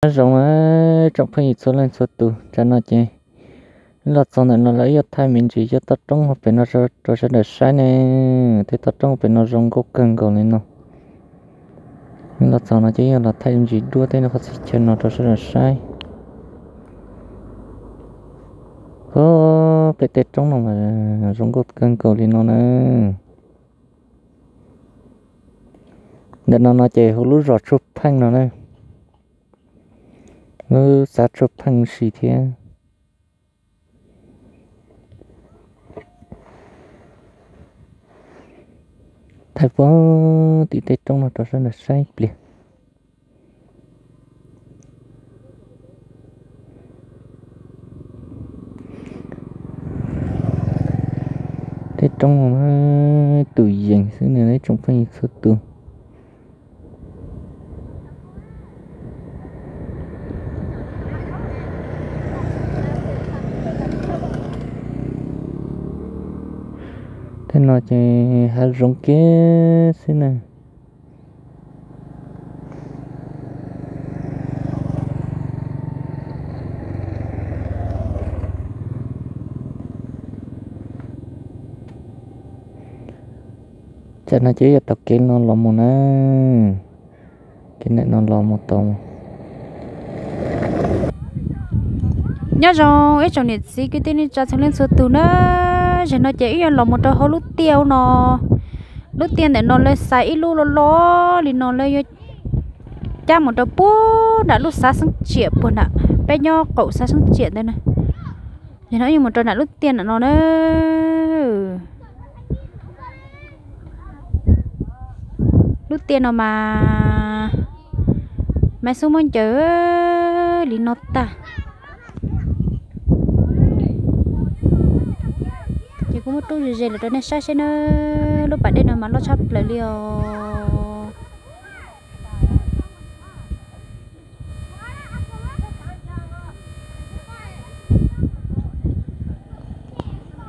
Nyob zoo na tsoom phooj ywg txhua leej txhua tus, tam no ces los txog ntawm no lawm, yuav thaij me ntsis cov toj roob hauv pem no rau sawv daws saib ne. Tej toj roob hauv pem no zoo nkauj kawg nkaus li no. Los txog no ces yog los thaij me ntsis duab tej qhov txhia chaw no rau sawv daws saib. Pem tej roob no mas zoo nkauj kawg nkaus li no na. Ntawm no no ces hu lub zos Tshuaj Pheej no na, lub xav Tshuaj Pheej si thiab. Thaij puag tim tej roob no rau sawv daws saib ib pliag. Tej roob no tus yees xwb ne tsoom phooj ywg txhua tus. Tej no ces hav zoov kiag xwb na. Tam no ces yog tau kev no los mus na, kev ntawm no los mus tau. Nyob zoo ib tsoom niam txiv kwv tij neej tsa txhua leej txhua tus na, zaum no ces wb yuav los mus rau hauv lub tiaj no. Lub tiaj ntawm no lawv xaiv ib lub loj loj li no lawv yuav cab mus rau puag nram lub xav Xeeb Tsiam puag nram peb nyob qaum xav Xeeb Tsiam ntawd na. Zaum no wb yuav mus rau nram lub tiaj nram no na. Lub tiaj no mas maiv xub muab ncaws li no tag. Ces kuv muab rub ze ze los rau nej saib seb na, lub pas dej no mas loj tshaj plaws li os.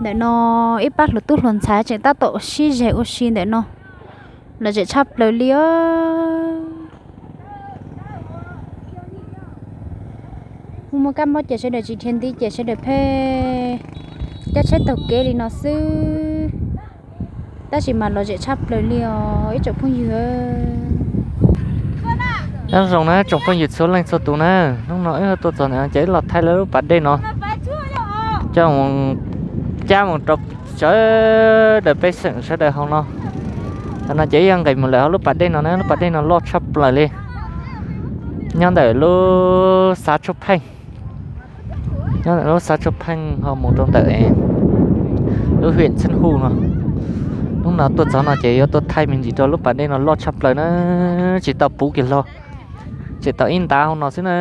Ntawm no ib pab hluas tub hluas ntxhais tseem tab tom sib zeg ua si ntawm no, lom zem tshaj plaws li os. Muaj muaj kab mob ces sawv daws tsis dhia nti ces sawv daws pheej cab tsheb taug kev li no xwb, tab sis mas lom zem tshaj plaws li os ib tsoom phooj ywg. Nyob zoo na tsoom phooj ywg txhua leej txhua tus na, hnub no wb tuaj txog ntawm no ces wb los thaij lawv lub pas dej no, coj mus, cab mus rau sawv daws pej xeem sawv daws hauv no. Tam no ces wb yuav nqes mus lawm hauv lub pas dej no na, lub pas dej no loj tshaj plaws li. Nyob ntawm lub xav Tshuaj Pheej, nyob ntawm lub xav Tshuaj Pheej ho mus rau ntawm lub huyện Xeeb Hu no. Hnub no tuaj txog no ces yuav tuaj thaij me ntsis rau lub pas dej no loj tshaj plaws na, tsis tau puv kiag hlo, tseem tau ib ntav hauv no xwb na.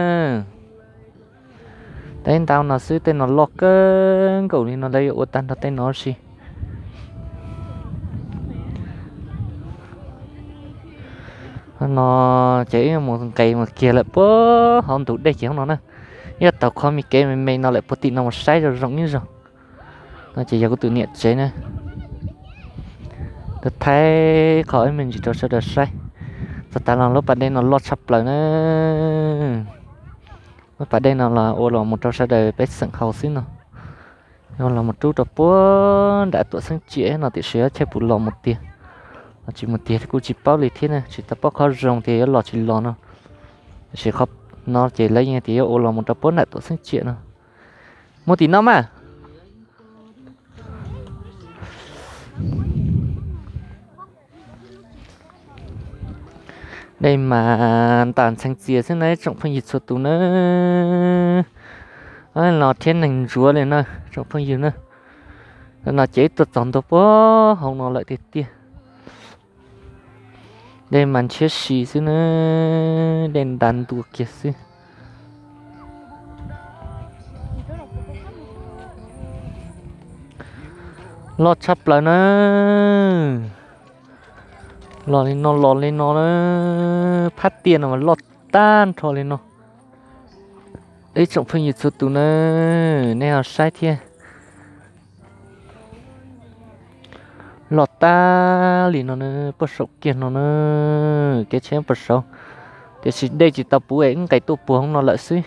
Tau ib ntav hauv no xwb, tej no loj kawg nkaus li no lawv yuav ua tag nrho tej no si. No ces wb mus nqes mus kiag lawm puag hauv ntug dej kiag hauv no na. Yog taug qhov me kev me me no lawm puag tim no mus saib zoo zoo ib zaug. No ces yog kuv tus niam tsev na. Thaij qhov ib me ntsis rau sawv daws saib. Txog tas los lub pas dej no loj tshaj plaws na. Lub pas dej no los ua los mus rau sawv daws pej xeem haus xwb no. Ua los mus rub rau puag nram Tuam Xeeb Tsiam no tiam sis yuav chaw puas los mus tiag, los tsis mus tiag kuj tsis paub li thiab na, tsis tau paub qhov zoo tias yuav los tsis los no. Tiam sis qhov no ces lawv yeej tias yuav ua los mus rau puag nram Tuam Xeeb Tsiam no. Mus tim no mas. Dej mas ntas ntxhee txias xwb na tsoom phooj ywg txhua tus na. Los thiab neeg ntsuav li na tsoom phooj ywg na. No ces tuaj txog ntua puag hauv no lawm tiag tiag. Dej mas ntshiab si xwb na, dej ntas ntua kiag xwb. Loj tshaj plaws na. Los li no los li no na, phab tiaj no mas loj tag nrho li no. Ib tsoom phooj ywg txhua tus na, nej ho saib thiab. Loj tag li no na, puag saum kiag no na, kev tsheb puag saud. Tiam sis dej tsis tau puv es wb nqes tuaj puag hauv no lawm xwb.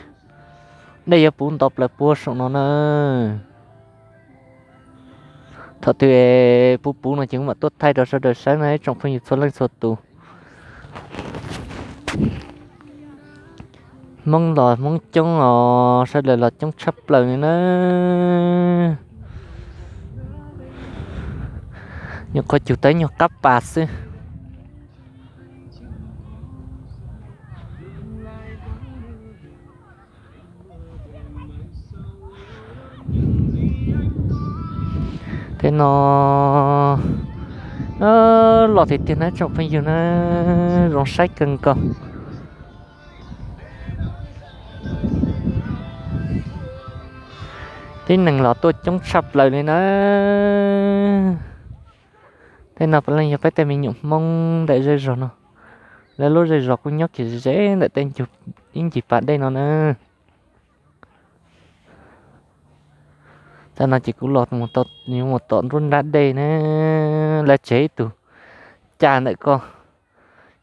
Dej yuav puv nto plaws puag saum no na. Thaum twg puv puv no ces kuv mam tuaj thaij rau sawv daws saib na ib tsoom phooj ywg txhua leej txhua tus. Hmoob los Hmoob coob os, sawv daws los coob tshaj plaws li na. Nyuam qhuav cug tau ib nyuag qab pas xwb. Tej no loj tiag tiag na tsoom phooj ywg na, zoo saib kawg nkaus. Tib neeg los tuaj coob tshaj plaws li na. Tej no puav leej yog peb tej me nyuam Hmoob ntawm zej zog no. Lawv lub zej zos kuj nyob kiag ze ntawm tej ncug ib ncig pas dej no na. Tam no ces kuv los mus tom nruab nrab dej na, lawv tseg ib tug caj ntawm ko,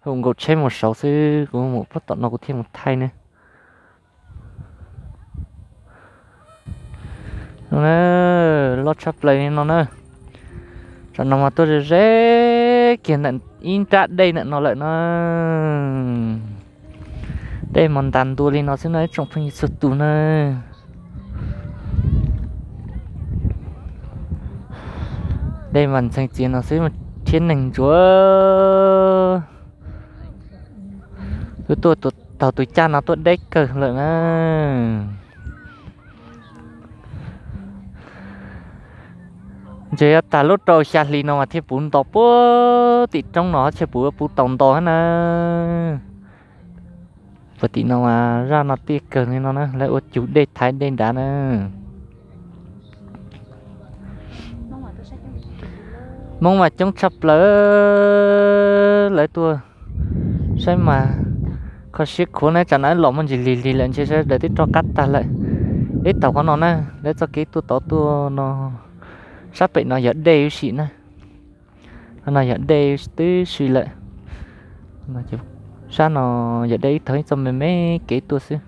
hu nkaus tsheb mus saud xwb, kuv mus puag tom no kuv thiaj mus thaij ne. Loj tshaj plaws li no na. Tam no mas tuaj ze ze kiag ntawm ib nrab dej ntawm no lawm na. Dej mas ntas ntua li no xwb no ib tsoom phooj ywg txhua tus na. Dej mas ntxhee txias no xwb thiab neeg ntsuav. Twb tuaj taug tus caj no tuaj deb kawg lawm na. Ntshe yuav tag lub rau xya hli no mas thiaj puv nto puag tim roob no, ntshe puv puv tau nto na. Puag tim no mas zaj no tiaj kawg li no na, lawv ua cug dej thaiv dej nrad na. Hmoob mas coob tshaj plaws, lawv tuaj saib mas kho siab khuav na, tsam no los muaj ntsis lig lig lawm ntshe sawv daws twb rov qab tag lawm. Ib thaum qhov no na, lawv txoj kev tuaj tod tuaj no, sab pem no yog dej ib sim na. No yog dej twb si lawm. Sab no yog dej ib thaum ib txoj me me kev tuaj xwb.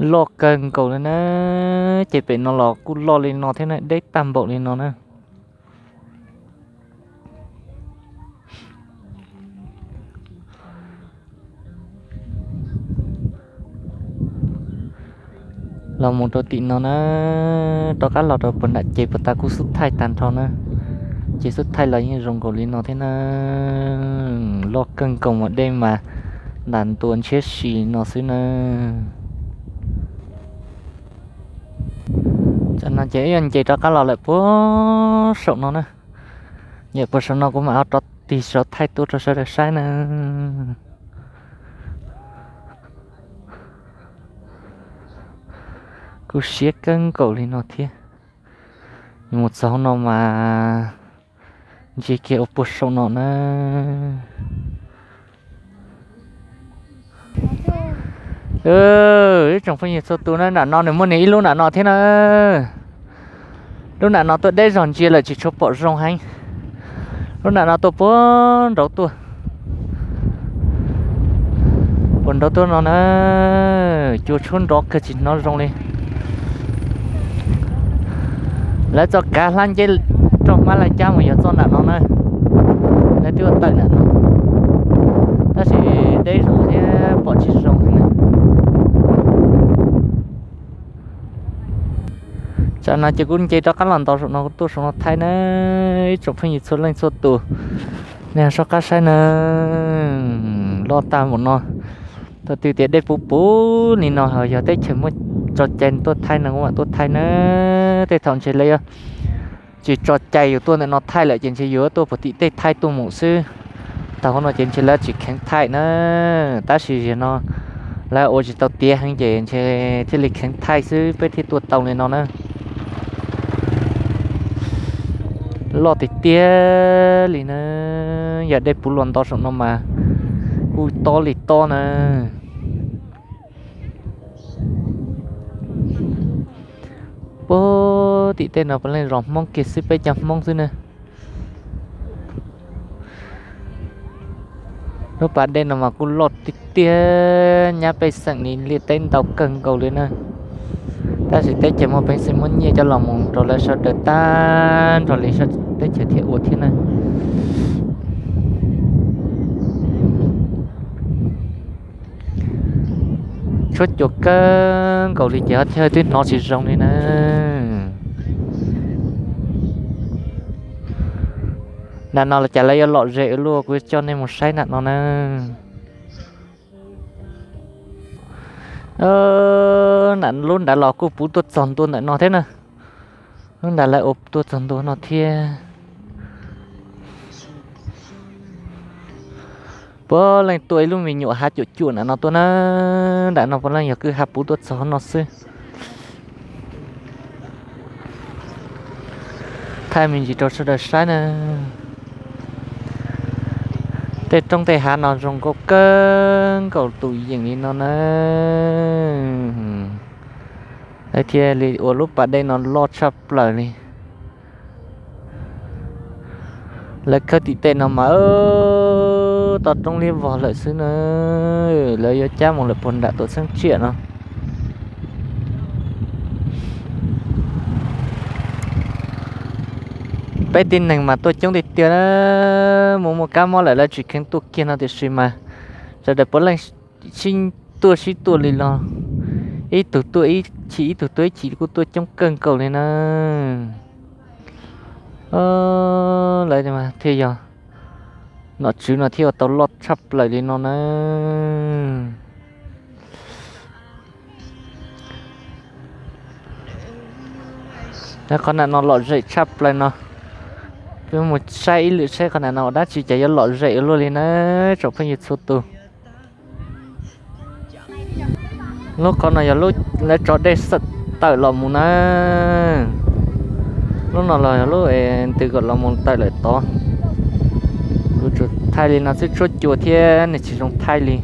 Loj kawg nkaus li na, ces pem no los kuj loj li no thiab na, deb tag npaum li no na. Los mus rau tim no na, rov qab los rau puag nram ces puag ta kuj xub thaij tag nrho na. Ces xub thaij los yeej zoo nkaus li no thiab na. Loj kawg nkaus mas dej mas ntas ntua ntshiab si no xwb na. Tam no ces ib yam nce rov qab los lawm puag saum no na. Nce puag saum no kuv mam rov tig saum thaij tuaj rau sawv daws saib na. Kuj siab kawg nkaus li no thiab. Mus txog no mas ntsia kiag ua puag saum no na. Ib tsoom phooj ywg txhua tus na, nram no nws muaj nws ib lub nram no thiab na. Lub nram no tuaj deb zog ntsia lawm tsis tshua pom zoo heev. Lub nram no tuaj puag nraud tuaj. Puag nraud tuaj no na, cua tshuab nrov kawg tsis hnov zoo li. Lawv txoj kav hlab nceb roj hmab laj cab mus yog txoj nram no na, lawv twb ua tawm nram no, tab sis deb zog thiab pom tsis zoo li na. Tsam no ces kuv nce rov qab los nto saum no kuv tuaj saum no thaij na, ib tsoom phooj ywg txhua leej txhua tus, nej soj qab saib na, loj tag npaum no. Thaum twg tias dej puv puv li no ho yog teb chaws muaj tso cai tuaj thaij no kuv mam tuaj thaij na. Tej thaum ntshe lawv yuav tsis tso cai yus tuaj ntawm no thaij lawm ces ntshe yus yuav tuaj puag tim tej thaij tuaj mus xwb. Thaum no ces ntshe lawv tsis kheev thaij na, tab sis zaum no lawv ua tsis tau tiav heev ces ntshe thiaj li kheev thaij xwb peb thiaj tuaj tau li no na. Loj tiag tiag li na, yog dej puv los nto saum no mas kuj tob li tob na. Puag tim tej no puav leej zos Hmoob kiag xwb, peb cov Hmoob xwb na. Lub pas dej no mas kuj loj tiag tiag, nyab pej xeem li liaj teb ntau kawg nkaus li na. Tab sis teb chaws muaj peev xwm muab nyiaj coj los mus rau lawv sawv daws tag nrho li, teb chaws thiaj ua thiab na. Tshuab cua kawg nkaus li ces ob thawj twb hnov tsis zoo li na. Nram no los cas lawv yuav lom zem ua luaj, kuv coj nej mus saib nram no na. Lub nrad los kuj puv tuaj txog ntua ntawm no thiab na. Lub nrad lawv ua tuaj txog ntua no thiab. Puav leej tuaj ib lub me nyuam hav cuam cuam nram no tuaj na. Nram no puav leej yog kwj ha puv tuaj txog no xwb. Thaij me ntsis rau sawv daws saib na. Tej roob tej hav no zoo nkauj kawg nkaus tus yeem li no na. Lawv thiaj li ua lub pas dej no loj tshaj plaws li. Lawv khawb tim tej no mas toj roob liab vog lawm xwb na. Lawv yuav cab mus lawm puag nram tuam txheeb tsiaj no. Peb tib neeg mas tuaj coob tiag tiag, mus muaj kab mob lawm lawv tsis kheev tuaj kiag no tiam sis mas sawv daws puav leej sib tuaj sib tuaj li los, ib tug tuaj ib chim ib tug tuaj ib chim kuj tuaj coob kawg nkaus li na. Lawv thiaj yog nom tswv no thiaj ua tau loj tshaj plaws li no na. Qhov nram no lom zem tshaj plaws no. Peb mus saib ib lwm saib qhov nram no ua dab tsi cas yuav lom zem ua luaj li na tsoom phooj ywg txhua tus. Lub qhov no yog lub lawv tso dej tawm los mus na. Lub no los yog lub es ntws kom los mus tawm lawm tod. Kuv tsuas thaij li no xwb, tshuab cua thiab nws tsis zoo thaij li.